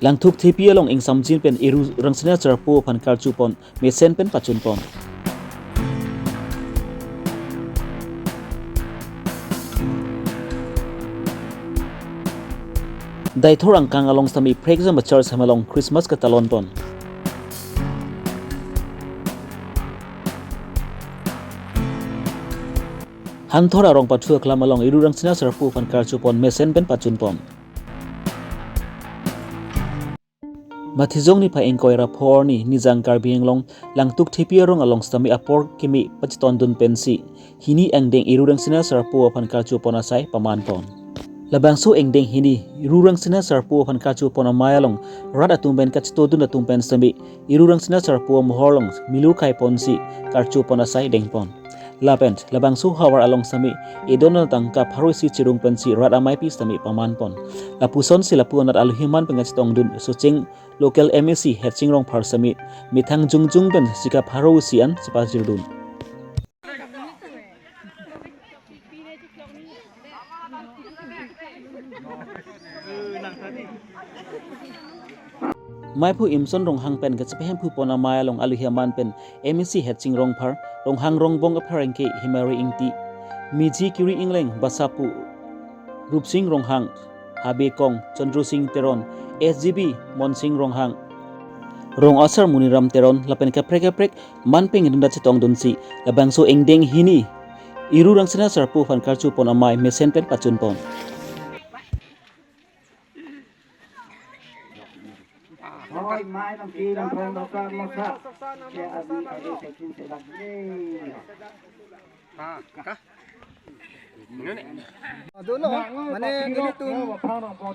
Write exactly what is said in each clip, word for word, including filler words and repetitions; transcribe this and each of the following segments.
Langthukthepi along ingsamjin pen Iru Rangsina Sarpo aphan karchupon, mesen pen pachunpon. Deithor angkang along sitame Phrekjam Church hem along Christmas katalonpon. Hanthor arong pathu aklam along Iru Rangsina Sarpo aphan karchupon, mesen pen pachunpon. Mathijong niphai ingkoi ra pho arni Nijang Karbi Anglong Langthukthepi arong along sitame apor kimi pachitondun pensi hini angdeng Iru Rangsina Sarpo aphan karchupon asai pamanpon. Labangso angdeng hini Iru Rangsina Sarpo aphan karchupon amei along rat atum pen kachitondun atum pen sitame Iru Rangsina Sarpo amohor along milur kaiponsi karchupon asai dengpon. Lapen labangso havar along sitame edon atangka pharo isi chirung pensi rat ameipi sitame pamanpon. Lapusonsi lapu anat alohi aman pen kachitongdun Socheng local M A C Headsing Rongphar sitame methang jongjong pen sika pharo isi an chepajirdun. Maiphu Imson Ronghang pen kachepahemphu pon amei along alohi aman pen M A C Headsing Rongphar, Ronghang Rongbong apherangke Himari Ingti, Miji Kiri Ingleng Basapu, Rupsing Ronghang, Habe Kong, Chandru Sing Teron, S G B Monsing Ronghang, Rong Asar Muniram Teron lapen kaprek kaprek man pen ingdunda chetongdunsi labangso angdeng hini Iru Rangsina Sarpo aphan karchupon amei mesen pen pachunpon. Aduh lo, mane nelitum,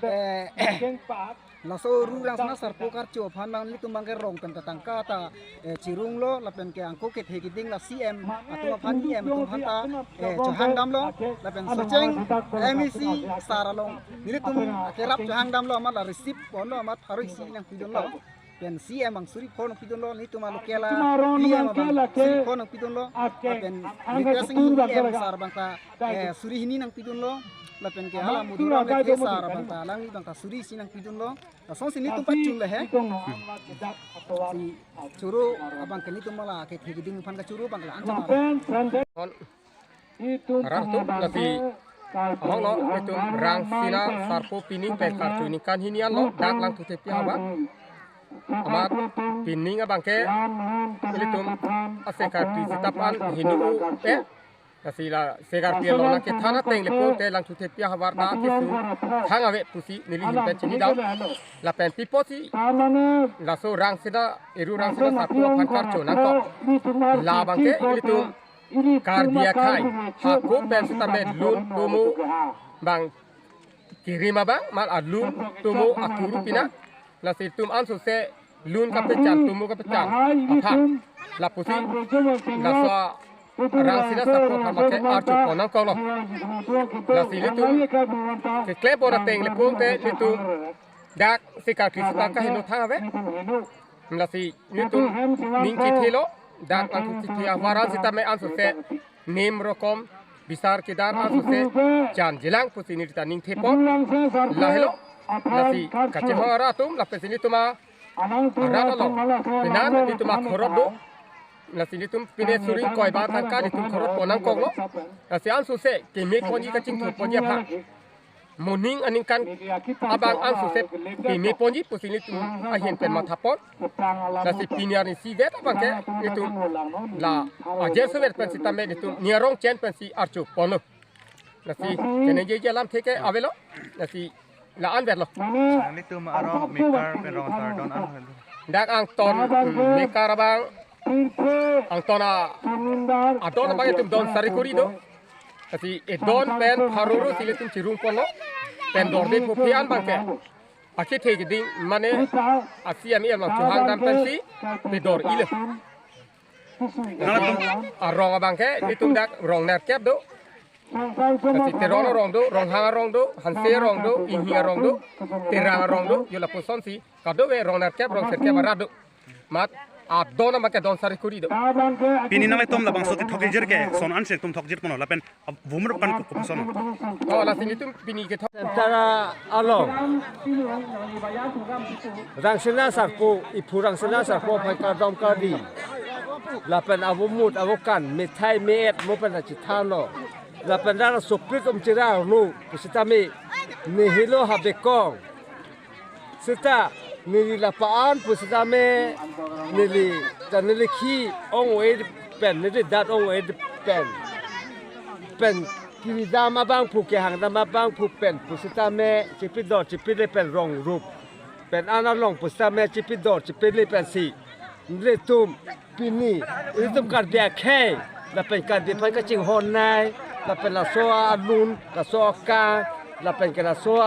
eh, laso Iru Rangsina Sarpo karcho aphan abang nelitum abangke rong pen ta tangka ta, eh, chirunglo, lapen ke angko kethe keding la C M atum aphan, E M atum aphan ta, eh, chohangdamlo, lapen Socheng M A C sar along nelitum kerap chohangdamlo, amat la receive ponlo, amat pharo isi nangpidunlo. Pen C M abang suri pho nangpidunlo, nelitum alocal a E M abang suri pho nangpidunlo, lapen Ritesh Enghi E M sar abang ta, eh, suri hini nangpidunlo, lapen ke hala Madhuram Lekthe sar abang ta, alangli abang ta suri isi nangpidunlo. Lasonsi nelitum pachunle he. Si choro abang ke nelitum la kethe keding aphan kachoro abang la anchot. Rat atum, lasi ahok lo, nelitum Rangsina Sarpo pining pen karcho ningkan hini anlo, dak Langthukthepi havar. Amat pining abangke nelitum a-Sekarti sitap an hini u-e. Lasi la Sekarti along nangkethan ateng le pute Langthukthepi havar ta keso thang ave pusi neli ahin pen chinidam. Lapen pi apotsi laso Rangsina, Iru Rangsina Sarpo aphan karcho nangkok. Labangke nelitum Karbi akhei, hako pen sitame lun tomo abang kirim abang, mal alun tomo akuru pina. Lasi itum ansose lun kapechan, tomo kapechan aphan, lapusi laso Rangsina Sarpo aphan abangke archupon nangkoklo. Lasi nelitum keklem pon ateng le pute nelitum dak Sekarti sitap kaheno thang ave. Lasi nelitum ning chethelo, dak Langthukthepi havar an sitame ansose nim rokom bisar kedar ansose jan jelang pusi neli ta ning thepon. Lahelo, lasi kachehong arat atum, lapensi nelitum arat along, penan nelitum akhorot do. Lasi nelitum pine suri ingkoi ba tangka nelitum khorot pon nangkoklo. Lasi ansose keme ponji, kachingthur ponji aphan, moning aningkan abang ansose peme ponji pusi nelitum ahin pen mathapon. Lasi pini arni isivet abangke nelitum la ajer suver pen sitame nelitum ning arong chen pensi archuponlo. Lasi keningjeje alamthe ke avelo. Lasi la-an verlo. Nelitum arong Mekar pen Rong Asar adon an avelo. Dak Angton, mm, Mekar abang, Angton a, adon abang itum don sari kuri do. Lasi edon pen pharo isi ilitum chirung ponlo. Pen dorde phophe an abangke akethe keding mane a-C M E along chohangdam pensi pedor-ilo. Arong abangke itum dak rong nerkep do. Lasi Teron arong do, Ronghang arong do, Hanse arong do, Inghi arong do, Terang arong do, yo lapusonsi kadokave rong nerkep, rong sirkep arat do. Amat Adon ama ke don sari kuri do. Pini nanglitum labangso kethok jirke son an si netum thok jirponlo lapen vumur pan kukup son. Oh, lasi netum pini kethok. Center along Rangsina Sarpo, iphu Rangsina Sarpo aphan kardom kardi. Lapen avomut avokan, methai me-et mo pen kachethanlo. Lapen dak soprit um chirarlo pusitame, neli helo ha bekong. Seta neli lapu-an pusitame, neli ta neli khi ong-e pen, neli dat ong-e pen, pen kiridam abangphu, kehangdam abangphu pen pusitame chepidor chepile pen rong rup pen an along pusitame chepidor chepile pensi nelitum pini, ilitum Karbi akhei lapen Karbi aphan kachinghonnei, lapen laso alun, laso akang, lapen ke laso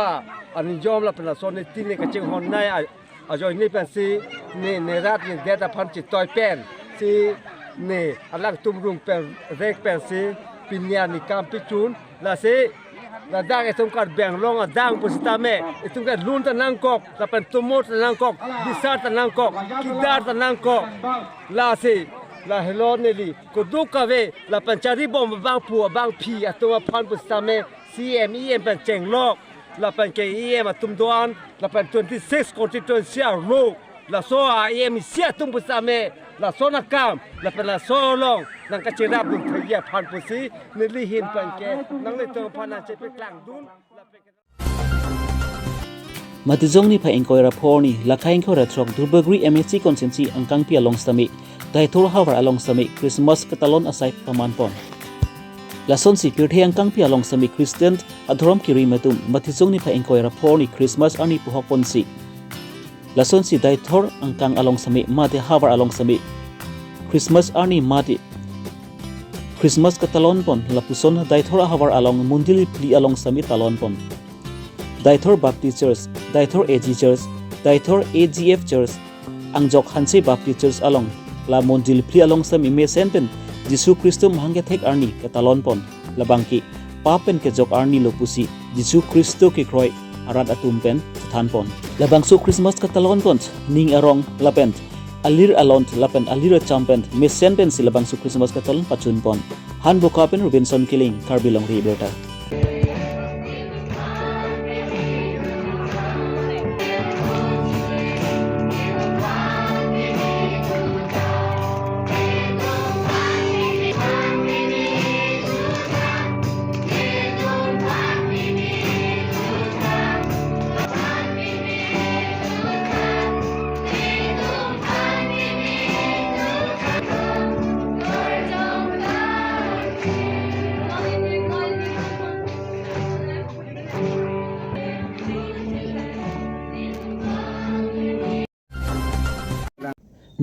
anijom, lapen laso niti ne kachinghonnei a-, ajoine pensi ne, ne rat ne det aphan chetoi pensi ne alangtum rung pen rek pensi pini ani kam pichun. Lasi ladak itum Karbi Anglong adang pusitame itum ke lun ta nangkok, lapen tumor ta nangkok, bisar ta nangkok, kidar ta nangkok. Lasi lahelo neli kuduk kave lapen charibom abangphu abangphi atum aphan pusitame C M E M pen chenglok, lapen ke E M atum do-an, lapen twenty six constituency arlo laso a E M isi atum pusitame laso nangkam lapen laso along nangkacherapdun thekji aphan pusi neli ahin pen ke nanglitum aphan nangchepaklangdun. Matijong niphai ingkoi ra pho arni, Lakha ingkoi ra throk Duarbagori M A C constituency angkangpi along sitame, Deithor havar along sitame Christmas katalon asai pamanpon. Lasonsi pirthe angkangpi along sitame Christian adhorom kirim atum Matijong niphai ingkoi ra pho arni Christmas arni puhokponsi. Lasonsi Deithor angkang along sitame mate havar along sitame Christmas arni mate Christmas katalonpon, lapuson Deithor ahavar along mondoli phli along sitame talonpon. Deithor Baptist Church, Deithor A G Church, Deithor A G F Church, Angjok Hanse Baptist Church along la mondoli phli along sitame mesen pen Jisu Khristo mahang kethek arni katalonpon. Labangke pap pen kejok arni lo pusi Jisu Khristo kekroi arat atum pen thanpon. Labangso Christmas katalonpon ning arong lapen alir alon lapen alir acham pen mesen pensi labangso Christmas katalon pachunpon. Han Boka pen Robinson Killing, Karbi Longri Abirta.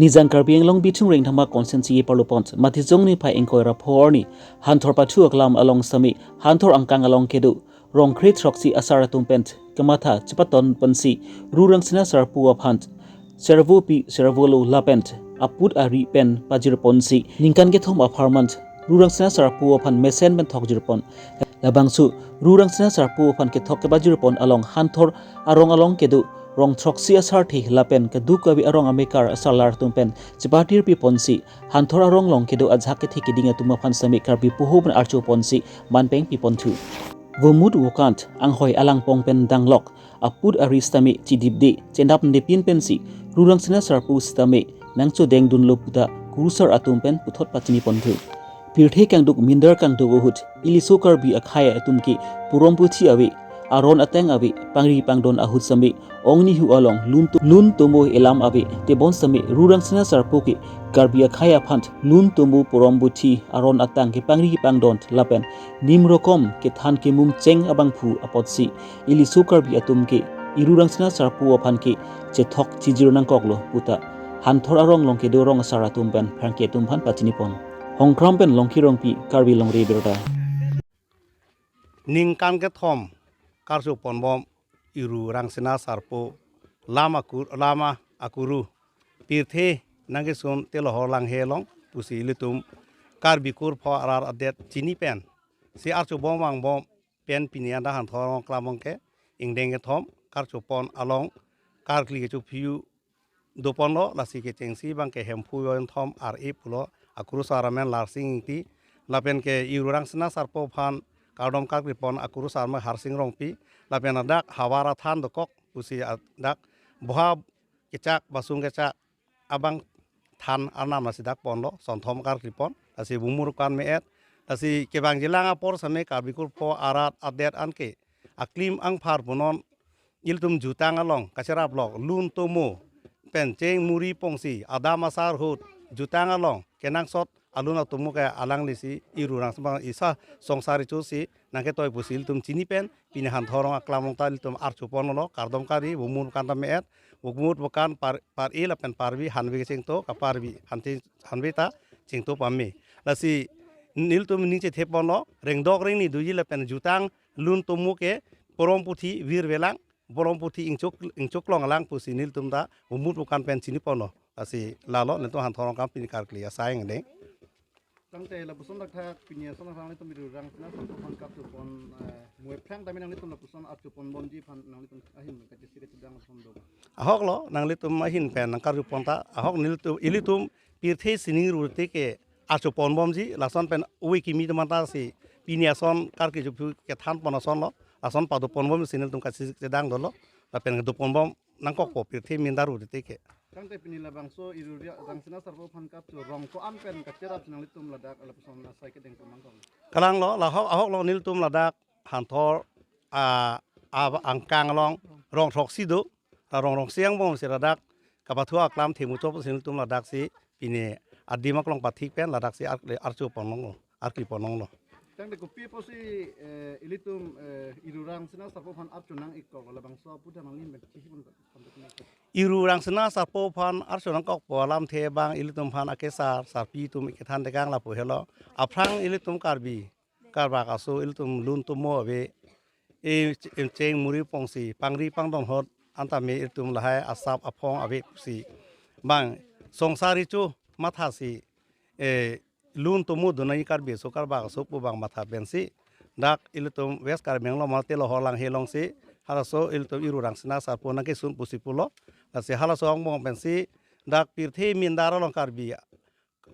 Nijang Karbi Anglong Bithung Rengthama constituency parlopon, Matijong niphai ingkoi ra pho arni, Hanthor pathu aklam along sitame, Hanthor angkang along kedo rong kre throksi asar atum pen kamatha chepatonponsi, Ru Rangsina Sarpo aphan servopi servolo lapen aput ari pen pajirponsi, ningkan kethom apharman Ru Rangsina Sarpo aphan mesen pen thokjirpon. Labangso Ru Rangsina Sarpo aphan kethok kepajirpon along Hanthor arong along kedo rong throksi asarthe lapen kadokave arong amekar asarlar atum pen chepatirpiponsi, Hanthor arong along kedo ajahak kethe keding atum aphan sitame Karbi poho pen archoponsi manpeng piponthu. Vomut vokan, anghoi alangpong pen danglok, aput ari sitame chidipde, chenap nepin pensi, Ru Rangsina Sarpo sitame nangchodengdunlo puta kurusar atum pen puthot pachiniponthu. Pirthe kangduk mindar kangduk ahut, iliso Karbi akhei atum ke purom puthi ave, aron ateng ave, pangri pangdon ahut sitame, ongnihu along lun to-, lun tomo elam ave, tebon sitame Ru Rangsina Sarpo ke Karbi akhei aphan lun tomo purom puthi aron ateng kepangri pangdon lapen nim rokom kethan kemum cheng abangphu apotsi, iliso Karbi atum ke Ru Rangsina Sarpo aphan ke chethok chijir nangkoklo puta Hanthor arong along kedo rong asar atum pen pherangke atum aphan pachinipon. Hongkram pen Longki Rongpi, Karbi Longri Abirta. Ningkan kethom karchoponbom Ru Rangsina Sarpo lam akur-, lam akuru, pirthe nangkesun telohor langhe along pusi ilitum Karbi kurpho arat adet chini pensi archobom vangbom pen pini anta Hanthor arong aklam along ke ingdeng kethom karchopon along karkli kechophiu doponlo, lasi kechengsi abang ke Hemphu Yonthom R A pulo, akurusar amen Larsing Ingti, lapen ke Iru Rangsina Sarpo aphan kardom karklipon akurusar amen Harsing Rongpi, lapen ladak havar athan dokok pusi ladak boha kechak basung kechak abang than arnam lasi dak ponlo, sonthom karklipon, lasi bumur kan me-et, lasi kevangjilang apor same Karbi kurpo arat adet anke aklim angphar punon ilitum jutang along kacherap lok lun tomo pen cheng muri pongsi adam asar ahut jutang along kenangsot alun atomo ke alanglisi Iru Rangsina Sarpo isa Songsar Recho si nangketoi pusi ilitum chini pen pini Hanthor arong aklam along ta ilitum archo ponlo, kardom karkli, bumur kan ta me-et, bumur bukan par, par-i lapen parbi hanve kechengto, kaparbi hanti hanve ta chengto pame. Lasi nelitum ning chethe ponlo, rengdok rengni doji lapen jutang lun tomo ke porom puthi virvelang, porom puthi ingchok ingchoklong alang pusi nelitum ta bumur bukan pen chini ponlo. Lasi lalo nelitum Hanthor arong akam pini karkli asai angdeng. Tangte lapuson thakthak pini ason nanglitum Iru Rangsina Sarpo aphan kap chupon, eh, mu ephrang tame nanglitum lapuson archo ponbomji aphan nanglitum ahin kachisi kachedang lapuson do. Ahoklo, nanglitum ahin pen nangkarju pon ta, ahok nelitum, ilitum pirthe sining rurte ke archo ponbomji, lason pen ove kimi atum anta si pini ason karkli juphu kethan pon asonlo, lason pado ponbomsi nelitum kachisi kachedang dolo, lapen do ponbom nangkokpo pirthe mindar rurte ke. Tangte pini labangso Iru Rangsina Sarpo aphan kap chu rong ko-an pen kacherap si nanglitum ladak lapuson asai kedeng pemang kong. Kalanglo, lahok ahoklo nelitum ladak Hanthor, ah, ah, angkang along rong throksi do, ah, rong throksi angbong si ladak kapathu aklam themuchot si nelitum ladak si pini adim aklong pathik pen ladak si ar, archo ponlonglo, karkli ponlonglo. Tangte kopi apotsi, eh, ilitum, eh, Iru Rangsina Sarpo aphan archo nang-ikkok labangso aphuthak nangli mek chisi pon. Iru Rangsina Sarpo aphan archo nangkokpo alamthe abang ilitum aphan akesar sarpi atum ikethan tekang lapu helo. Aphrang ilitum Karbi karbak aso ilitum lun tomo ave, e ch-, e cheng muri pongsi pangri pangdon ahut anta me ilitum lahai asap aphong ave pusi abang Songsar Recho mathasi, e lun tomo donai Karbi aso karbak aso pu abang matha pensi dak ilitum West Karbi Anglong mate Lohor Langhe alongsi halaso ilitum Iru Rangsina Sarpo nangkesun pusi pulo. Lasi halaso angbong pensi dak pirthe mindar along Karbi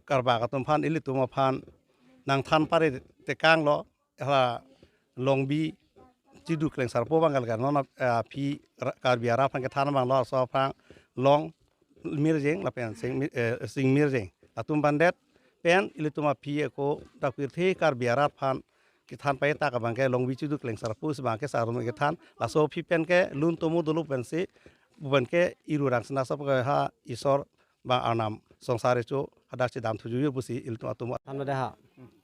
karbak atum aphan ilitum aphan nangthan pare tekanglo, hala Longbi Cheduk Klengsarpo abang kalkan non, eh, aphi ra-, Karbi arat aphan kethan abang lo, laso aphrang Long Mirjeng lapen Sing Mi-, eh, Sing Mirjeng atum aphan det pen ilitum aphi ako dak pirthe Karbi arat aphan kethan pare ta abang ke Longbi Cheduk Klengsarpo si abang ke sarum kethan, laso aphi pen ke lun tomo dolo pensi, pu pen ke Iru Rangsina Sarpo ke ha Isor abang arnam Songsar Recho hadak chedam thujuyu pusi ilitum atum. Than lo dei ha.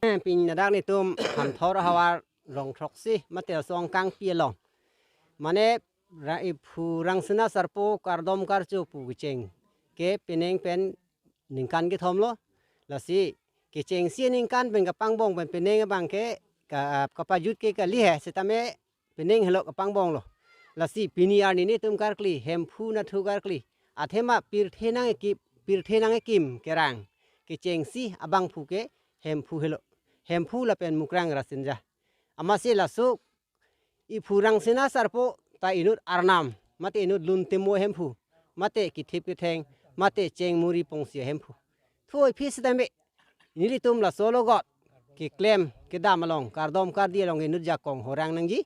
Eh, pini ladak nelitum Hanthor ahavar rong throksi mate laso angkangpi along, mane ra-, Iphu Rangsina Sarpo kardom karcho pu kecheng ke penang pen ningkan kethom lo. Lasi kechengsi ningkan pen kapangbong pen penang abang ke ka, kapajut ke kali he, setame penang helo kapangbong lo. Lasi pini arni nelitum karkli, Hemphu nathu karkli. Athema pirthe nangkekim, pirthe nangkekim kerang kechengsi abangphu ke Hemphu helo. Hemphu lapen Mukrang Rasinja. Amatsi laso Iphu Rangsina Sarpo ta inut arnam, mate inut lun tomo ahemphu, mate kethip ketheng, mate cheng muri pongsi ahemphu. Thu aphi setame nelitum laso logot keklem kedam along, kardom kardi along inut jakong horang nangji.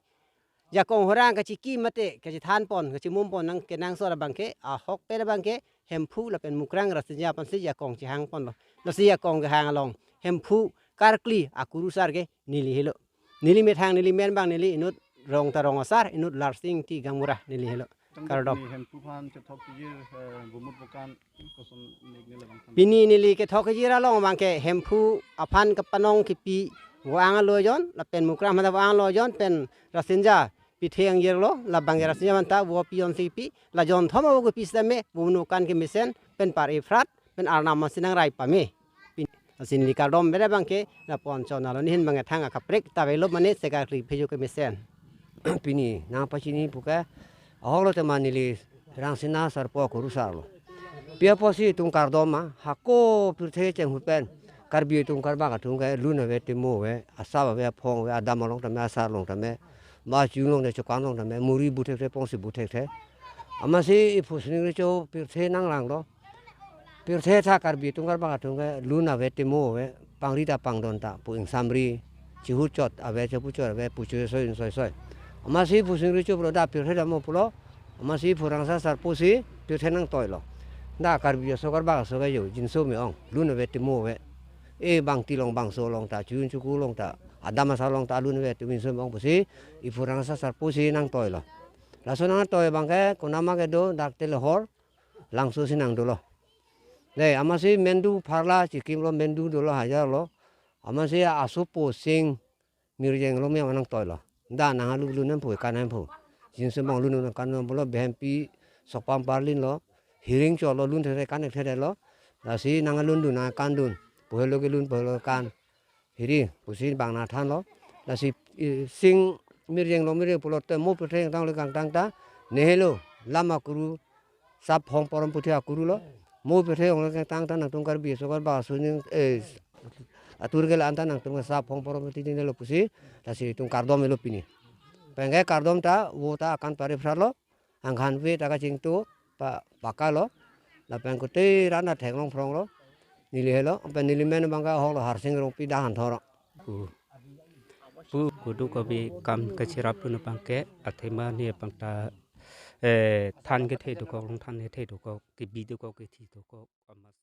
Jakong horang kachiki mate kachethan pon, kachimum pon nang kenangsot abang ke, ahok pen abang ke Hemphu lapen Mukrang Rasinja aphansi jakong chehang ponlo. Lasi jakong kehang along Hemphu karkli akurusar ke neli helo. Neli methang neli men abang neli inut rong ta rong asar, inut Larsing Ingti Gaonbura neli helo. Tangte kardom. Pini Hemphu aphan kethok kejir, eh, bumut bukan koson nik neli abang than. Pini neli kethok kejir along abang ke Hemphu aphan kepanong kepi vo-ang alojon, lapen Mukrang aphan vo-ang alojon, pen Rasinja pithe angjirlo, labang ke Rasinja aphanta vo pi-on si pi, la jonthom avo kepi setame, bumut bukan kemesen, pen par-i phrat, pen arnam amatsi nangrai pame. Pin-, lasi neli kardom bere abang ke, lapu-an chonalo, nehin abang ke thang akaprek ta avelo mane se karkli phejo kemesen. Pini nangpachini pu ke, ahok lo tema neli Rangsina Sarpo akurusar lo. Pi apotsi itum kardom ma, hako pirthe chenghu pen Karbi atum karbak atum ke lun ave, tomo ave, asap ave, aphong ave, adam along tame, asar along tame, ma chunglong ne chokang along tame, muri bu thekthe, pongsi bu thekthe. Amatsi iphu Sining Recho pirthe nanglanglo. Pirthe ta Karbi atum Karbak atum ke lun ave, timo ave, pangri ta pangdon ta pu ingsamri, chihut chot ave, chepu chot ave, pucho soi soi soi. Amatsi iphu Sining Recho pulo dak pirthe damlo pulo. Amatsi iphu Rangsa Sarpo si pirthe nangtoilo. Dak Karbi aso Karbak aso ke jo jinso me-ong, lun ave, timo ave. E bangti along, bangso along ta, chiyun chuku along ta, adam asar along ta lun ave, timo, jinso me-ong pusi iphu Rangsa Sarpo si nangtoilo. Laso nangtoi abang ke konama kedo, dak Telehor, Langso si nangdolo. Dei, amatsi Mendu pharla chikimlo, Mendu dolo, hajar lo. Amatsi asopo Sing Mirjeng lo, me nangtoilo. Dak nang alu lun nangphu, kan nangphu. Jinso me-ong, lun nang kan nang pulo, behempi sokpam parlin lo. Hiring cholo, lun the kan the lo. Lasi nang lun dun, nang kan dun. Pu helo kelun, pu helo kekan. Hiri pusi bang nangthanlo. Lasi, eh, Sing Mirjeng lo, Mirjeng pulote mo pirthe tanglo kangtang ta, nehelo, lam akuru, Sap Hong Porom Puthi akuru lo. Mo pirthe ong kangtang ta nangtum Karbi aso Karbak aso ning, eh, atur ke la-an ta nangtum Sap Hong Porom Puthi nelo pusi, lasi itum kardom-elo pini. Penke kardom ta, vo ta akan pari phralo. Angkhan ave ta kachingtu pa pakalo. Lapen kute rana theklong phronglo. Neli helo, pen neli men abang ke ahoklo, Harsing Rongpi, Dahan Thorong. Pu. Pu, kudu kopi kam kachirap tu na abang ke, athema ni abang ta, eh, than kethe dokok, long than kethe dokok, kebi dokok, kethi dokok, amat